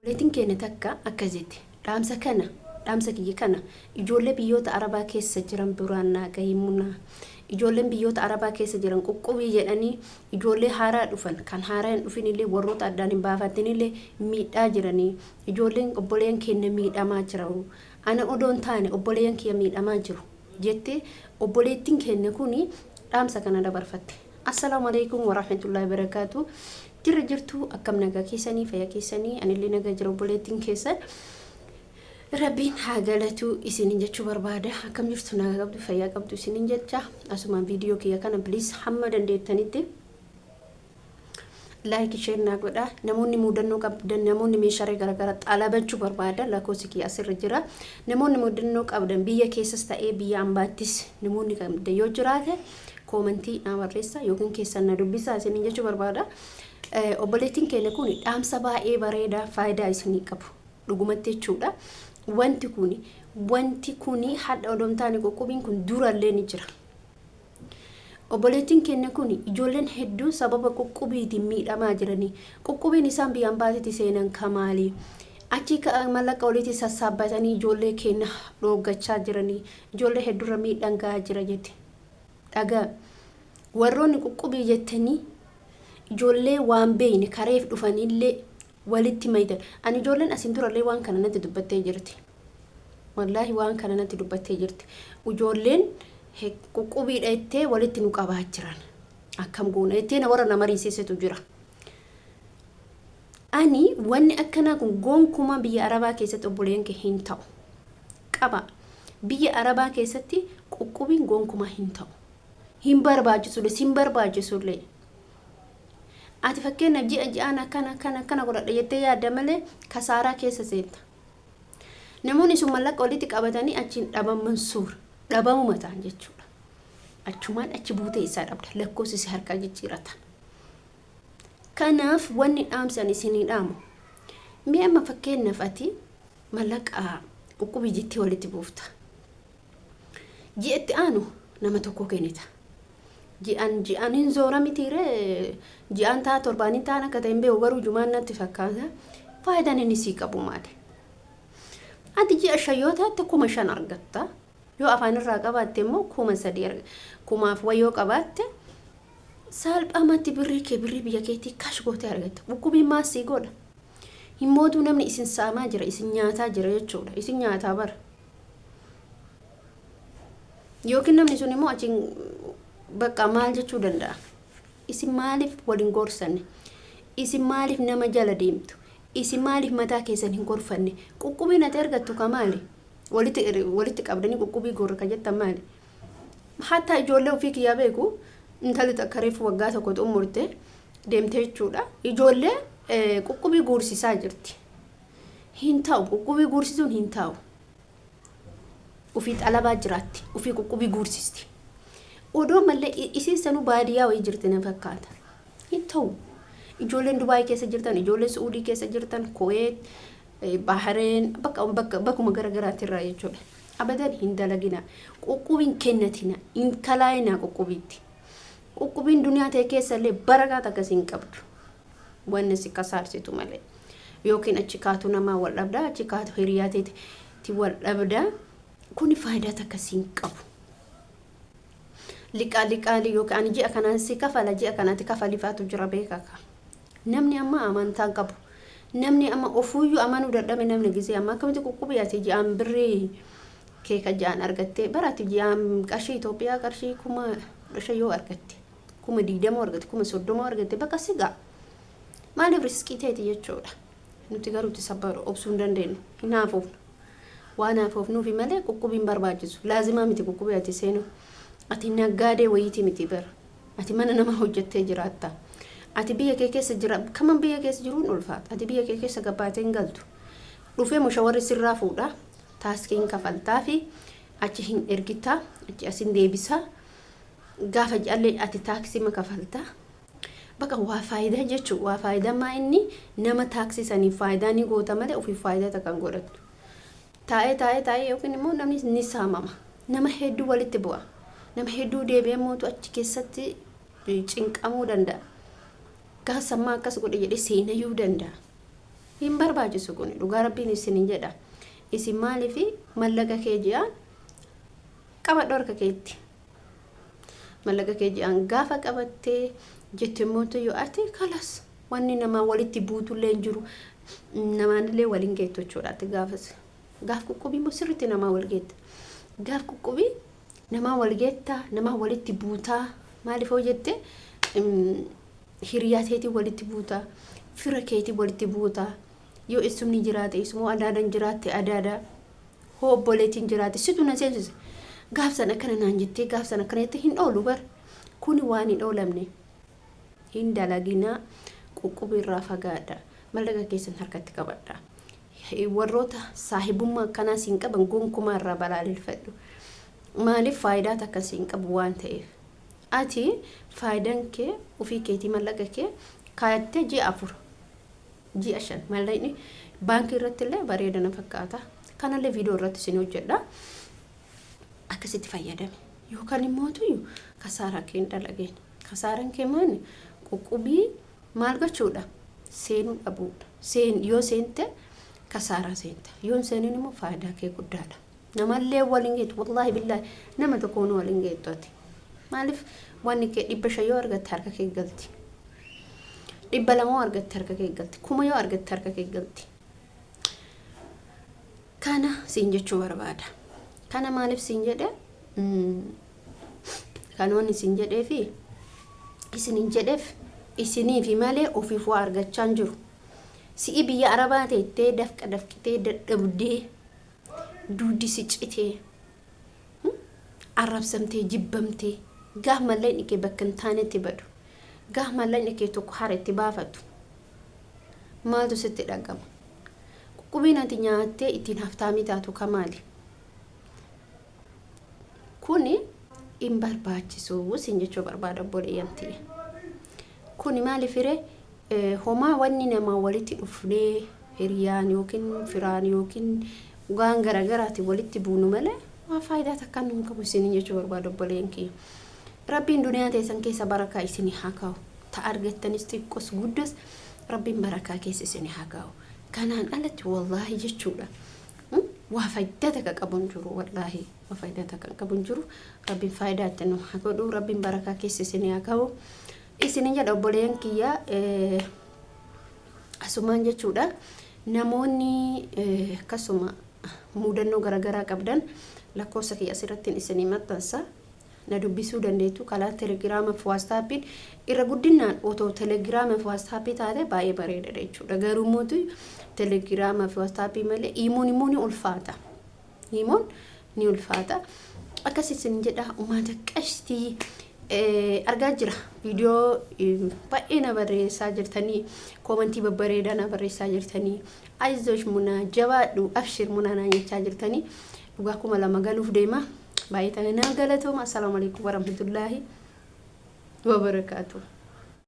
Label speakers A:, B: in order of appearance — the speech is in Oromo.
A: Obboleettiin keenya takka akkas jette, Dhaamsa kana, dhaamsa kiyya kana ijoollee biyyoota Arabaa keessa jiran biraan naa gahi Munaa. Ijoolleen biyyoota Arabaa keessa jiran quqqubii jedhanii ijoollee haaraa dhufan, kan haaraa hin dhufinillee warroota addaan hin baafatinillee miidhaa jiranii. Ijoolleen obboleeyyan keenya miidhamaa jiru. Ana odoo hin taane obboleeyyan kiyya miidhamaa jiru. Jettee obboleettiin keenya kuni dhaamsa kana dabarfatte. Assalaamu alaikum warahmatullahi wabarakaatu. Jirra jirtu, akkam, nagaa keessanii, fayyaa keessanii? Anillee nagaa jira, obboleettiin keessan. Rabbiin haa galatu isinin jechuu barbaada. Akkam jirtu, nagaa qabdu, fayyaa qabdu isinin jecha. Asumaan viidiyoo kiyya kana please hamma dandeettanitti like, share naa godha. Namoonni muudannoo qabdan, namoonni meeshaalee garaagaraa xalabachuu barbaadan, lakkoofsi kiyya asirra jira. Namoonni muudannoo qabdan, biyya keessas ta'ee biyya ambaattis namoonni qabdan yoo jiraate, koomentii naa barreessa yookiin keessan na dubbisaa isinin jechuu barbaada. Obboleettiin keenya kun dhaamsa baay'ee bareedaa faayidaa isinii qabu dhugumatti jechuudha. Wanti kuni hadha odoo hin taane qoqqobiin kun durallee ni jira. Obboleettiin keenya kun ijoolleen hedduun sababa quqqubiitiin miidhamaa jiranii. Quqqubiin isaan biyya ambaatitti seenan kamaali? Achi mallaqa oliitti sassaabbatanii ijoollee keenya dhooggachaa jiranii. Ijoollee hedduurra miidhaan gahaa jira jette. Dhagaa. Warroonni quqqubii jettanii ijoollee waan beeyne kareef dhufanillee walitti mayitan. Ani ijoolleen asiin durallee waan kana natti dubbattee jirti. Wallaahi waan kana natti dubbattee jirti. Ijoolleen quqqubiidha jettee walitti nu qabaa jiran. Akkam goona jettee na warra na mariisisetu jira. Ani wanni akkanaa kun gonkumaa biyya Arabaa keessatti, obboleeyyan kee, hin ta'u. Qaba. Biyya Arabaa keessatti quqqubiin gonkumaa hin ta'u. Hin barbaachisullee, sin barbaachisullee. Ati fakkeenyaaf ji'a ji'aan akkana akkana akkana godhadha jettee yaadda malee kasaaraa keessa seenta. Namoonni sun mallaqa walitti qabatanii achiin dhabaman, suura dhabamuma ta'an jechuudha. Achumaan achi buutee isaa dhabda, lakkoofsi si harkaa jijjiiratan. Kanaaf wanni dhaamsan isinii dhaamu. Mee amma fakkeenyaaf ati mallaqa quqqubii jettee walitti buufta. Ji'atti aanu nama tokko kennita. Ji'an ji'an hin zoora mitiiree, ji'aan ta'a, torbaaniin ta'an akka ta'e hin beeku, garuu jumaan natti fakkaata. Faayidaan inni sii qabu maali? Ati ji'a 5 yoo taatte 5,000 argatta. Yoo afaan irraa qabaatte immoo 3,000 argatta. Kumaaf wayii yoo qabaatte, salphaamatti birrii kee, birrii biyya keetii cash gootee argatta. Quqqubiin maal sii godha? Hin mootuu, namni isin saamaa jira, isin nyaataa jira jechuudha. Isin nyaataa bara. Yookiin namni sun immoo achiin bakka maal jechuu danda'a? Isin maaliif waliin gorsanne? Isin maaliif nama jala deemtu? Isin maaliif mataa keessan hin gorfanne? Quqqubiin ati argattu ka maali? Walitti qabdanii quqqubii gorra ka jettan maali? Hatta ijoollee ofii kiyyaa beeku, intalli takka reefu waggaa tokko xumurte deemte jechuudha. Ijoollee quqqubii guursisaa jirti. Hin ta'u, quqqubii guursisuun hin ta'u. Ofii xalabaa jiraatti, ofii quqqubii guursisti. Odoo mallee isiin sanuu baadiyyaa wayii jirti na fakkaata. Hin ta'u. Ijoolleen Dubaay keessa jirtan, ijoolleen Su'uudii keessa jirtan, Kuweet, Bahareen, bakka bakka bakkuma gara garaatti irraa jechuudha. Abadan hin dalagina. Quqqubiin kennatina. Hin kalaayinaa quqqubiitti. Quqqubiin duniyaa ta'e keessa illee barakaa takka hin qabdu. Wanni si kasaarsitu malee. Yookiin achi kaatu namaa wal dhabdaa, achi kaatu hiriyaa teeti wal dhabdaa. Kuni faayidaa takka siin qabu. Liqaa liqaa yookiin ani ji'a kanaan si kafala, ji'a kanaatti kafalifaatu jira, beekaa. Namni amma amantaa qabu. Namni amma ofuuyyuu amanuu dadhabe, namni gisee amma akkamitti quqqubii ati ji'aan birrii kee ka ji'aan argattee bara ati ji'aan qarshii Itoophiyaa qarshii 15,000 yoo argatte, 20,000 argatte, 30,000 argatte, bakka si ga'a. Maaliif riskii teeti jechuudha. Nuti garuu itti sabbaru obsuu hin dandeenyu. Hin haafoofnu. Waan haafoofnuufi malee quqqubiin barbaachisu. Laazimaa miti quqqubii ati seenu. Ati naggaadee wayiiti miti bara. Ati mana nama hojjettee jiraatta. Ati biyya kee keessa jira, kaman biyya keessa jiruun ulfaata. Ati biyya kee keessa gabbaatee hin galtu. Dhufee mushawarri sirraa fuudha. Taaskiin kafaltaa fi achi hin ergitaa, achi asin deebisaa. Gaafa ji'allee ati taaksii ma kafaltaa. Bakka waa faayidaa jechuun waa faayidaa maa inni nama taaksii saniif faayidaa ni goota malee ofiif faayidaa takka hin godhattu. Taa'ee taa'ee taa'ee yookiin immoo namni ni saamama. Nama hedduu walitti bu'a. Nama hedduu deebi'ee mootu achi keessatti cinqamuu danda'a. Gaasammaa akkas godhe jedhee seenayuu danda'a. Hin barbaachisu kun, dhugaa Rabbiin isinin jedha. Isin maaliif mallaqa kee ji'aan qabadhu harka keetti. Mallaqa kee ji'aan gaafa qabattee jette immoo yoo ati kalas wanni namaa walitti buutullee hin jiru, namaanillee waliin geettu jechuudha ati gaafas. Gaaf quqqubii immoo sirriitti namaa wal geetta. Gaaf quqqubii namaa wal geettaa, namaa walitti buutaa. Maaliif hoo jette, hiriyaa teetii walitti buutaa, fira keetii walitti buutaa. Yoo isumni jiraate isumoo, adaadan jiraatte adaada, hoo obboleettiin jiraate situ na seensise. Gaafsan akkana naan jettee, gaafsan akkana jettee hin oolu bar. Kuni waan hin oolamne. Hin dalaginaa, quqqubii irraa fagaadha. Mallaqa keessan harkatti qabadha. Warroota saahibummaa akkanaa siin qaban gonkumaa irraa balaaleffadhu. Maaliif? Faayidaa takka siin qabu waan ta'eef. Ati faayidaan kee ofii keetii mallaqa kee kaayattee ji'a 4, ji'a 5 mallaqni baankii irratti illee bareeda na fakkaata. Kanallee viidiyoo irratti isin hojjedha. Akkasitti fayyadame. Yookaan immoo tuyu kasaaraa kee hin dalageen. Kasaaraan kee maali? Quqqubii maal gochuudha? Seenuu dhabuudha. Seen yoo seente kasaaraa seenta. Yoo hin seenin immoo faayidaa kee guddaadha. Namallee waliin geettu, wallaahi billaahi, nama tokkoon waliin geettu ati. Maaliif? Wanni kee 500 yoo argatte harka kee galti. 200 yoo argatte harka kee galti. 1000 yoo argatte harka kee galti. Kana siin jechuu barbaada. Kana maaliif siin jedhe? Kan wanni siin jedhee fi isinin jedheef isiniifi malee ofiif waa argachaa hin jiru. Si'i biyya Arabaa teettee dafqa dafqitee dadhabdee, duudi si citee, arrabsamtee, jibbamtee, gaaf mallaqni kee bakka hin taanetti badu, gaaf mallaqni kee tokko hara itti baafatu maaltu sitti dhagama? Quqqubiin ati nyaattee ittiin haftaamii taatu kamaali? Kuni hin barbaachisu siin jechuu barbaada, obboleeyyan tiyya. Kuni maaliif hiree homaa wanni namaa walitti dhufnee hiriyaan yookiin firaan yookiin waan garaagaraatiin walitti buunu malee waa faayidaa takka nu hin qabu isiniin jechuu barbaada, obboleeyyan kiyya. Rabbiin duniyaa teessan keessa barakaa isinii haa kaa'u. Ta argattanis xiqqos guddas Rabbiin barakaa keessa isinii haa kaa'u. Kanaan alatti wallaahi jechuudha. Waa faayidaa takka qabu hin jiru, wallaahi waa faayidaa takka qabu hin jiru. Rabbiin faayidaa itti nu haa godhu. Rabbiin barakaa keessa isinii haa kaa'u. Isinin jedha, obboleeyyan kiyya, asumaan jechuudha. Namoonni akkasuma muudannoo garaagaraa qabdan lakkoofsa kiyya asirratti isinii maxxansa. Na dubbisuu dandeettu karaa Telegiraama fi WhatsAppiin. Irra guddinaan otoo Telegiraama fi WhatsAppii taate baay'ee bareedaadha jechuudha. Garuu mootu Telegiraama fi WhatsAppii malee iimoon immoo ni ulfaata. Iimoon ni ulfaata. Akkas isin jedha, uummata qashtii. Argaa jira, viidiyoo baay'ee na barreessaa jirtanii, koomantii babbareedaa na barreessaa jirtanii, "Ayzosh Munaa, jabaadhu, abshir Munaa" naan jechaa jirtanii. Dhugaa 2000 galuuf deema. Baay'ee tana naa galatooma. Assalaamu alaikum warahmatullaahi wabarakaatuh.